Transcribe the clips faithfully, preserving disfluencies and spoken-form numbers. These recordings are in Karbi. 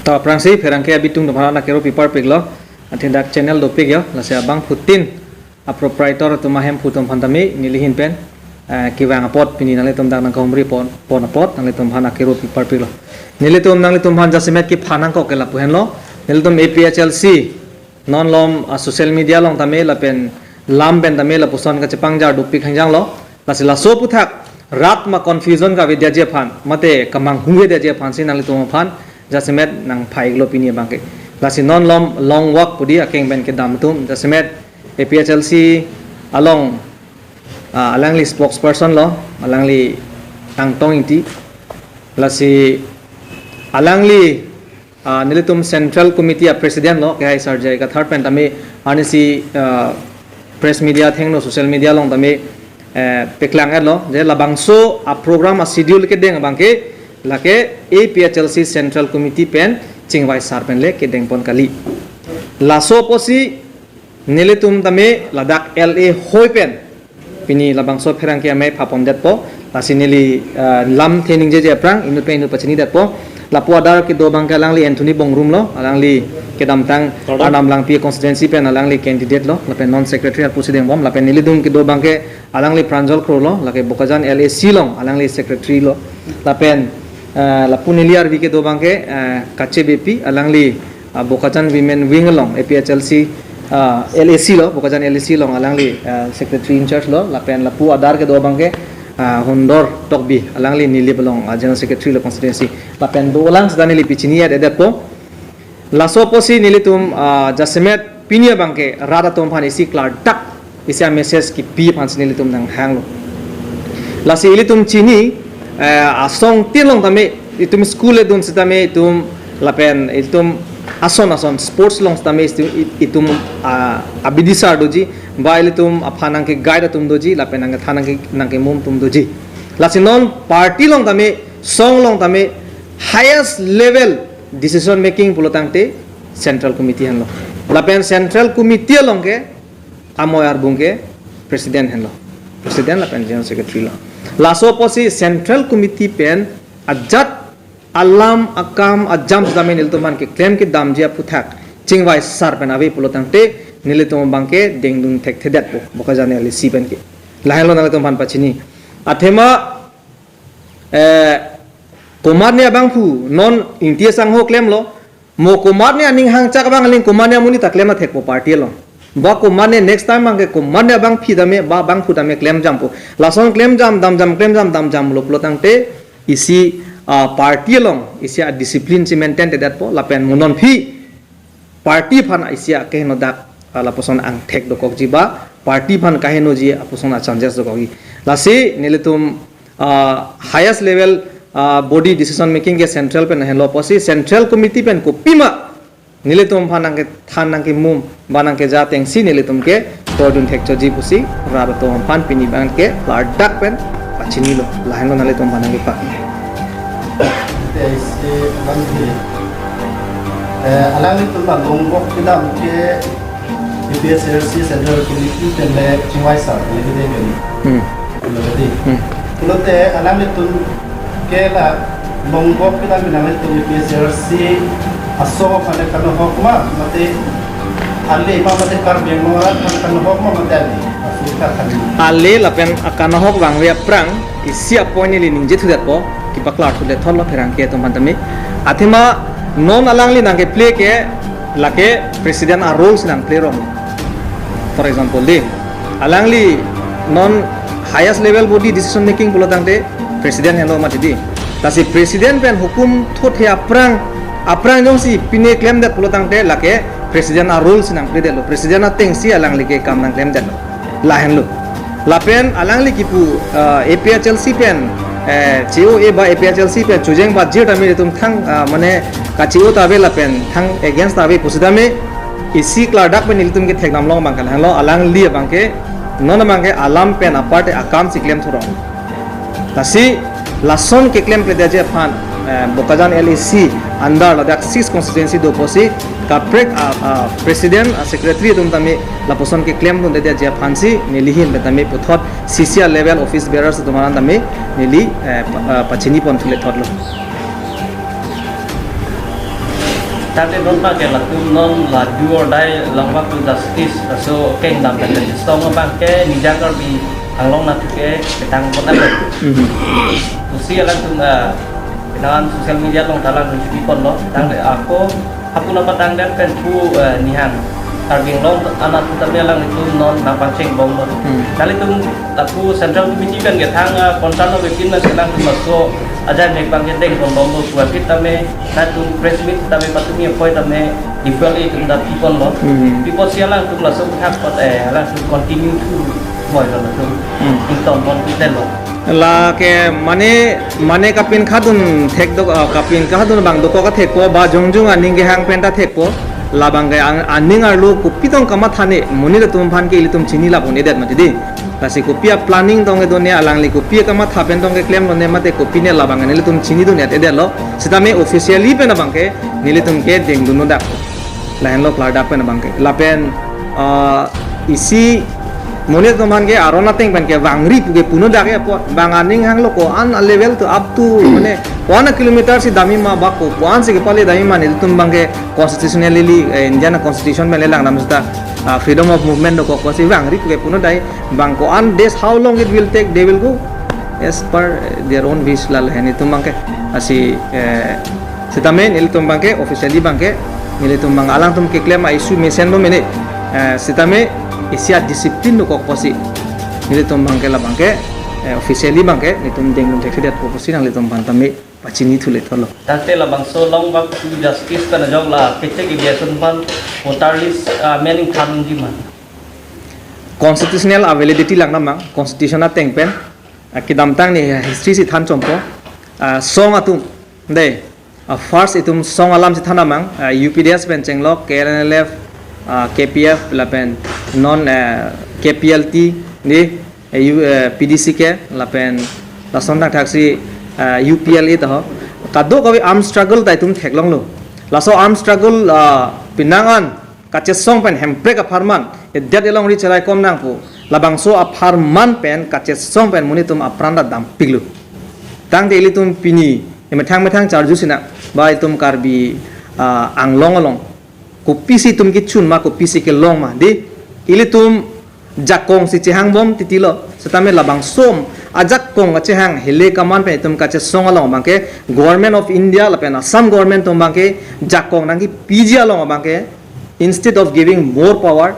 To aphrangsi pherangke abitung atum aphan akero piparpiklo. Athe dak channel dopik jo, lasi abangphutin a proprietor atum ahemphu atum aphan tame nelihin pen, eh, kevang apot pini nanglitum dak nangkahumri pon, pon apot nanglitum aphan akero piparpiklo. Nelitum nanglitum aphan jasemet kephan nangkok ke lapu henlo. Nelitum A P H L C non lom, ah, social media along tame lapen lam pen tame lapuson kachepangjar dopik hangjanglo. Lasi laso aphuthak rat ma confusion kavedetji aphan, mate kamanghu avedetji aphansi nanglitum aphan jasemet nangpha-iklo pini abangke. Lasi non lom long walk pu di akeng pen kedam atum, jasemet A P H L C along, ah, alangli spokesperson lo, alangli Angtong Ingti. Lasi alangli, ah, nelitum Central Committee a President lo, Kehai Sarjai Kathar pen tame arnisi, ah, press media athengno social media along tame, eh, paklang-etlo, je labangso a program a schedule kedeng abangke, lake A P H L C Central Committee pen chingvai sar pen le kedengpon kali. Laso apotsi nelitum tame ladak L A hoi pen pini labangso pherangke amei phapondetpo, lasi neli, ah, lamthe ningjeje aphrang inut pen inut pachinidetpo. Lapu adar kedo abangke alangli Anthony Bongrung lo, alangli kedamtang Pardon? Arnam Langpi constituency pen alangli candidate lo, lapen non secretary arpu si dengbom, lapen nelitum kedo abangke alangli Pranjal Kro lo, lake Bokajan L A C along alangli secretary lo, lapen, eh, lapu neli arvi kedo abangke, eh, Kache Beypi, alangli, ah, Bokajan Women Wing along, A P H L C, ah, L A C lo, Bokajan L A C along alangli, ah, secretary in charge lo, lapen lapu adar kedo abangke, ah, Hundor Tokbi, alangli Nilip along, ah, general secretary lo constituency, lapen dolang seta neli pachini-et-edetpo. Laso apotsi nelitum, ah, jasemet pini abangke rat atum aphan isi klardak isi a message kipi aphansi nelitum nanghanglo. Lasi ilitum chini, eh, asong tin along tame, itum school edun sitame itum, lapen itum ason ason sports along sitame itum, itum, ah, abidi sar doji, ba ilitum aphan nangke-guide atum doji, lapen nangkethan nangke, nangkemum atum doji. Lasi non party along tame, song along tame, highest level decision making pulo tangte Central Committee henlo. Lapen Central Committee along ke amoi arbung ke President henlo. President lapen General Secretary lo. Laso apotsi Central Committee pen ajat alam akam ajam sitame nelitum aphan keklem kedamji aphuthak chingvai sar pen ave pulo tangte nelitum abangke dengdun thekthedetpo, Bokajan L A C pen ke. Lahenlo nanglitum aphan pachini. Athema, eh, komatne abangphu non Ingti asangho klemlo, mo komatne aning hangchak abang aling komatne amonit ta klem nangthekpo party along. Ba komatne next time abangke komatne abangpi tame, ba abangphu tame klemjampo. Lason klemjam, damjam, klemjam, damjamlo pulo tangte isi, ah, party along isi a discipline si maintain-thedetpo, lapen mo non aphi party aphan isi akeheno dak, ah, lapuson angthek dokokji ba party aphan kahenoji apuson a chances dokokji. Lasi nelitum, ah, highest level, ah, body decision making ke Central pen henlo apotsi Central Committee pen kopima nelitum aphan nangkethan nangkemum ba nangkeja atengsi nelitum ke kordun thekchotji pusi rat atum aphan pini abangke klardak pen pachinilo, lahenlo nanglitum aphan nangkepa. Te isi abangke, eh, alanglitum along walk kedam ke A P H L C Central Committee pen le chingvai sar le kedeng ni. Hmm. Pulo tangte. Hmm. Pulote alanglitum ke la long walk kedam alanglitum A P H L C asong aphan le kanohok ma, mate ale ma, mate Karbi Anglong arat aphan kanohok ma, mate ale. Asu ka khan. Ale lapen akanohok vangve aphrang isi a point neli ningje thudetpo, kepaklar thudet thotlo pherangke atum aphan tame. Athema non alangli nangkeplay ke lake president a role si nangplay rong. For example, de, alangli non highest level body decision making pulo tangte president henlo mati di. Lasi president pen hukum thothe aphrang, aphrang jongsi pine klemdet pulo tangte lake president a role si nangplaydetlo. President atengsi alangli ke kam nangklemdetlo. Lahenlo. Lapen alangli kipu, ah, A P H L C pen, eh, C O A ba A P H L C pen chojeng ba jir tame itum thang, ah, mane ka-C O ta ave lapen thang against ta ave pusitame isi klardak pen ilitum ke thekdam long abangke lahenlo, alangli abangke non abangke alam pen aparte akam si klem thurong. Lasi lason keklem kledetji aphan, eh, Bokajan L A C under ladak six constituency do apotsi kaprek a, a president a secretary atum tame lapuson keklemdundetji aphansi nelihin pen tame puthot C C a level office bearers atum aphan tame neli, eh, pa, eh, pachini pon thulet thotlo. Tangte non abangke latum non la do or die long abang to justice, laso kengdam pen song abangke Nija Karbi Anglong atum ke ketang pon alo. Mhm. Pusi alangtum, ah, penang social media along ta alangtum chini ponlo. Tangte ako hapuna patang den pen pu, eh, nihan Karbi Anglong atum tame alangtum non nangpangcheng bomlo. Hmm. Nanglitum lapu Central Committee pen kethang, ah, concern lo bepin na selang tum laso ajai mek abangke deng pon bomlo pu aphi tame nanglitum press meet tame patumi apoi tame differently tum ta pi ponlo. Hmm. Pi apotsi alangtum laso thak pot, eh, alangtum continue to moi lo latum. Hmm. Ington pon pi den lo. Lake mane, mane kapinkha dun thek do, ah, kapinkha dun abang dokok athekpo, ba jongjong aning kehang pen ta thekpo. Labangke ang, aning arlo kopi tong kamatha ne, monit atum aphan ke ilitum chini lap un-edet mati di. Lasi kopi a-planning tong kedo ne, alangli kopi kamatha pen tong keklem lo ne, mate kopi ne, labang nelitum chini dun-et-edet lo. Sitame officially pen abangke nelitum ke dengdun un-edet. Lahenlo klardak pen abangke. Lapen, ah, isi monit atum aphan ke aron ateng pen ke vangri pu ke punu dak ke apot, bang aning hanglo ko-an a-level to up to, mane, ko-an a-kilometer si damji ma ba ko, ko-an si kepale damji ma, nelitum abangke constitutionally, eh, Indian constitution pen le langdam seta, ah, freedom of movement dokok apotsi vangri pu ke punu dai, bang ko-an days, how long it will take, they will go as per their own wish, lale nelitum abangke. Lasi, eh, sitame nelitum abangke officially abangke nelitum abang alangtum keklem a-issue mesen lo mene, eh, sitame isi a-discipline dokok apotsi nelitum abangke labangke, eh, officially abangke nelitum dengdun thekthedetpo pusi nanglitum aphan tame pachini thule tholo. Tangte labangso long abang to justice pen ajok la kechek eviction aphan voter list, ah, meaning than ji ma? Constitutional a-validity langdam abang, constitution ateng pen, ah, kedamtang ne history si than chompo, ah, song atum, de, ah, first itum song alam si than abang, ah, U P D S pen chenglok, K N L F, ah, K P F, lapen non, eh, K P L T, di, eh, U-, eh, P D C K, lapen lason thakthak si, eh, U P L A ta ho. Kadokave armed struggle ta itum theklonglo. Laso armed struggle, ah, penang an kachesong pen Hemprek apharman, edet elongri cherai kom nangpo. Labangso apharman pen kachesong pen monit atum apran ta dampiklo. Tangte ilitum pini, emethang methang charju sinang, ba itum Karbi, ah, Anglong along kopisi itum kechun ma, kopisi kelong ma, di, ilitum jakong si chehang bom titi lo, sitame labangso ajakong kachehang hele kaman pen itum kachesong along abangke Government of India lapen Assam government atum abangke jakong nangkepiji along abangke, instead of giving more power,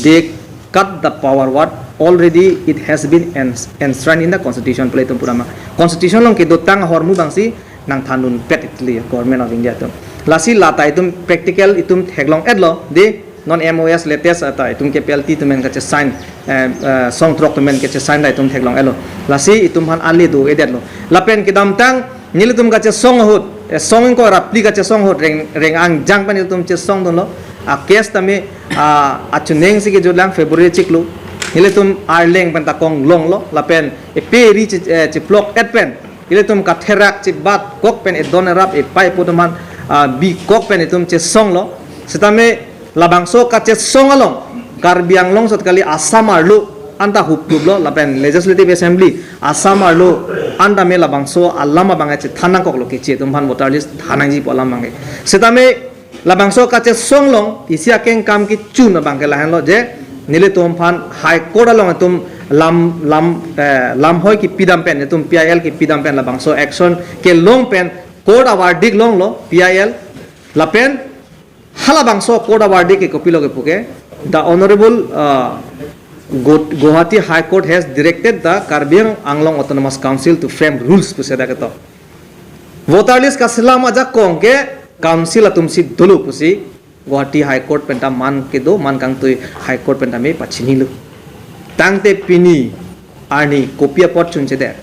they cut the power what already it has been ens-, enshrined in the constitution, pu le itum pura ma. Constitution along kedotang ahormu abangsi nangthandunpet itili Government of India atum. Lasi la ta itum practical itum theklong-etlo, di, non M O S latest ta itum K P L T atum pen kachesign, eh, eh, song throk atum pen kachesign ta itum theklong-etlo. Lasi itum aphan ale do-edetlo. Lapen kedamtang nelitum kachesong ahut, eh, song ingkoi ra phli kachesong ahut Reng, Reng Angjang pen nelitum chesongdunlo. A-case tame, ah, achuning si kejutlang February chiklo. Nelitum Arleng pen ta konglonglo, lapen epe ri che-, eh, cheplok-et pen ilitum katherak chebat kok pen edon erap epei epo atum aphan, ah, bikok pen itum chesonglo. Sitame labangso kachesong along Karbi Anglong sot kali, Assam arlo anta hupluplo, lapen Legislative Assembly Assam arlo anta me labangso alam abang chethan nangkoklo, keche atum aphan voter list than nangji pu alam abang. Sitame labangso kachesong along isi akengkam kechun abangke lahenlo je, nelitum aphan High Court along itum lam, lam, eh, lamhoi kepidam pen, itum P I L kepidam pen labangso action kelong pen court a-verdict longlo P I L. Lapen halabangso court a-verdict ke kopilo kepu ke, the Honorable, uh, Gu-, Guwahati High Court has directed the Karbi Anglong Autonomous Council to frame rules pu seta ketok. Voter list kaselam ajakong ke council atum si dolo pusi Guwahati High Court pen ta man kedo, man kangtui High Court pen ta me pachinilo. Tangte pini arni kopi apot chunchedet?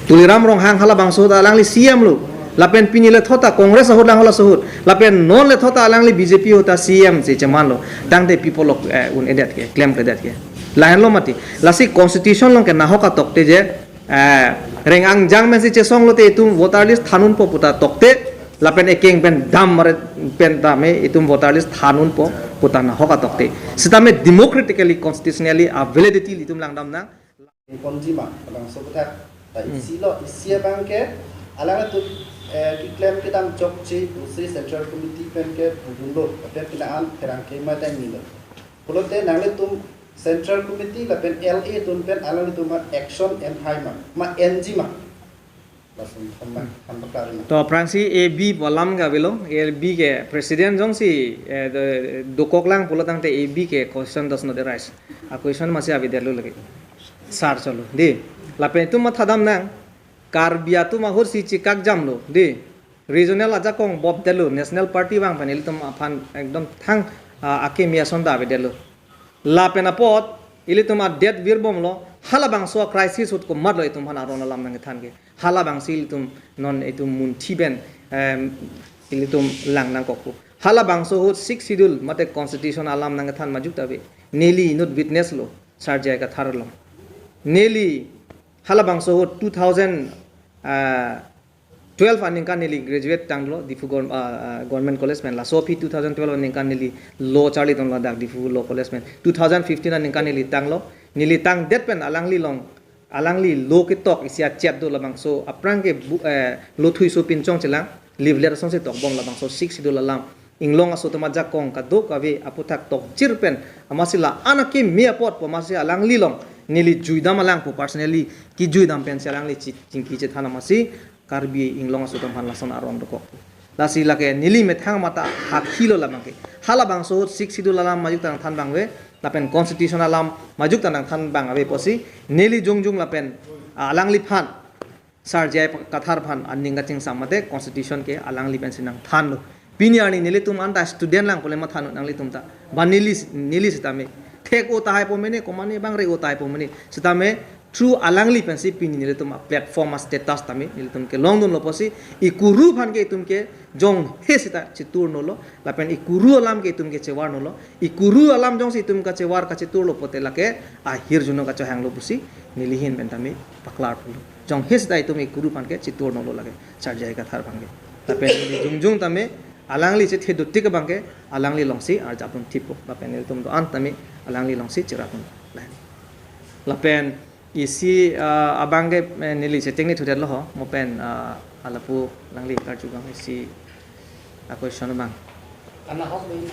Tuliram Ronghang halabangso ahut alangli C M lo. Lapen pini lethot ta Congress ahut lang halaso ahut. Lapen non lethot ta alangli B J P ahut ta C M si chemanlo. Tangte pi apotlo, eh, un-edet ke, klemkledet ke? Lahenlo mati. Lasi constitution along ke nahok atokte je, eh, Reng Angjang pensi chesonglote itum voter list thandunpo puta tokte, lapen ekeng pen dam mare pen tame itum voter list thandunpo puta nahok atokte. Sitame democratically, constitutionally a-validity ilitum langdam nang. Ingponji ma, labangso aputhak ta, hmm, isi lo, isi abangke alangtum eh, keklem kedam chokche pusi Central Committee pen ke pudunlo, lapen kena an pherangke ma tang nilo. Pulote nanglitum Central Committee lapen L A atum pen alanglitum ma action enhai ma, ma enji ma. Lason than ma, than paklar ma. To aphrangsi A B pu alam ke avelo, A B ke president jongsi, eh, do-, dokoklang pulo tangte A B ke question does not arise. A question masi avedetlo lake. Sar cholo. Dei. Lapen itum mathadam nang, Karbi atum ahut si chikak jamlo. Dei. Regional ajakong bopdetlo, National Party vang pen ilitum aphan ekdom thang, ah, akimi ason ta avedetlo. Lapen apot, ilitum adet virbomlo, halabangso crisis ahut komatlo itum aphan aron alam nangkethan ke. Halabangsi ilitum non itum munthi pen, em, ilitum lang nangkokpo. Halabangso ahut Sixth Schedule mate Constitution alam nangkethan majok ta ave. Neli inut witness lo, Sar J I Kathar along. Neli halabangso ahut two thousand, ah, twelve aningkan neli graduate tanglo Diphu Gov-, ah, ah, Government College pen. Laso aphi two thousand twelve aningkan neli law charlidun ladak Diphu Law College pen. Two thousand fifteen aningkan neli tanglo. Neli tangdet pen alangli along, alangli law ketok isi achep do labangso aphrang ke bu-, eh, law thuiso pinchong chelang, leaflet asonsi tokbom labangso Sixth Schedule alam. Inglong aso atum ajakong kadokave aputhak tokjir pen, amatsi la-an akimi apot pu amatsi alangli along neli juidam alangpo, personally kejuidam pensi alangli chi-, chingki chethan amatsi Karbi Inglong aso atum aphan lason aron dokok. Lasi lake neli methang mata hakhilo labang ke. Halabangso ahut Sixth Schedule alam majok ta nangthan abang ave, lapen Constitution alam majok ta nangthan abang ave pusi, neli jongjong lapen, ah, alangliphan, Sar J I Kathar aphan aning kachingsam mate Constitution ke alangli pensi nangthanlo. Pini arni nelitum anta student lang pule mathannon nanglitum ta. Ba neli, neli sitame thek-o tahai po mene, komane bang re-o tahai po mene. Sitame through alangli pensi pini nelitum a-platform a-status tame nelitum kelongdunlo pusi, ikuru aphan ke itum ke jonghe sita chiturnolo, lapen ikuru alam ke itum ke chevarnolo, ikuru alam jongsi itum kachevar kachiturlo pote lake ahirjuno kachehanglo pusi neli ahin pen tame paklar pulo. Jonghe sita itum ikuru aphan ke chiturnolo lake, Sar J I Kathar aphan ke. Lapen neli jongjong tame alangli chethe dotik abang ke alangli alongsi arjapdun thippo. Lapen nelitum do-an tame alangli alongsi cherapdun. Lapen isi, ah, abang ke, eh, neli chetengni thudetlo ho, mo pen, ah, alapu alangli karju abang isi a-question abang. Kanahok dei.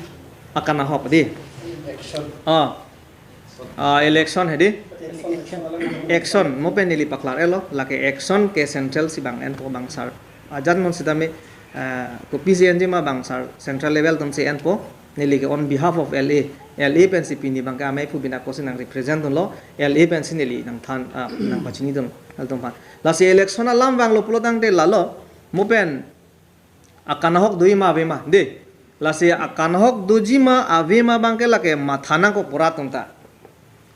Ah, kanahok dei. Election. Ah. Ah, election he dei. Election. Action, mo pen neli paklar-etlo, lake action ke central si bang enpo bang sar. Ajat non sitame, ah, kopisi enji ma bang sar, central level atumsi enpo, neli ke on behalf of L A, L A pensi pini abang ke amei phu bina kosi nang represent dunlo, L A pensi neli nangthan, ah, nangpachinidun, altum aphan. Lasi election alam vanglo pulo tangte lalo, mo pen akanahok doji ma ave ma, dei. Lasi akanahok doji ma ave ma abang ke lake matha nangkok pu rat atum ta.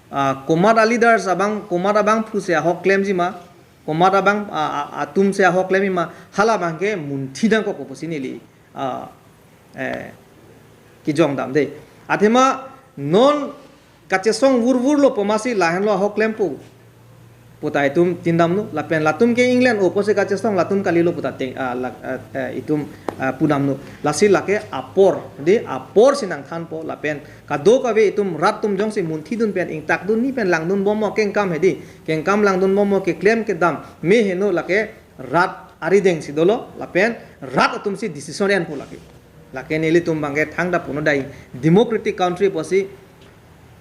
Ah, komat a-leaders abang, komat abangphu si ahok klemji ma, komat abang, ah, ah, atum si ahok klemji ma, halabang ke munthi nangkok pusi neli, ah, eh, kejongdam dei. Athema non kachesong vurvurlo pu amatsi lahenlo ahok klempo puta itum tindamlo, lapen latum ke England o pusi kachesong latum kalilo puta teng, ah, lak-, ah, eh, itum, ah, pudamlo. Lasi lake apor, dei, apor si nangthanpo, lapen kadokave itum rat atum jongsi munthidun pen ingtakdunji pen langdunbom mo kengkam he dei, kengkam langdunbom mo keklem kedam me heno lake rat arideng si dolo, lapen rat atumsi decision enpo lake. Lake nelitum abang ke thangta puno dei, democratic country pusi,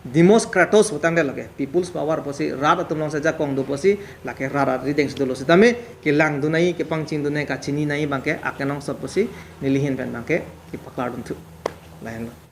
demos kratos pu tangte lake, people's power pusi, rat atum alongsi ajakong do pusi, lake rat arideng si dolo sitame, kelangdun nangji, kepangchingdun nangji, kachini nangji abang ke akenangsot pusi, neli ahin pen abang ke kepaklardun thu. Lahenlo.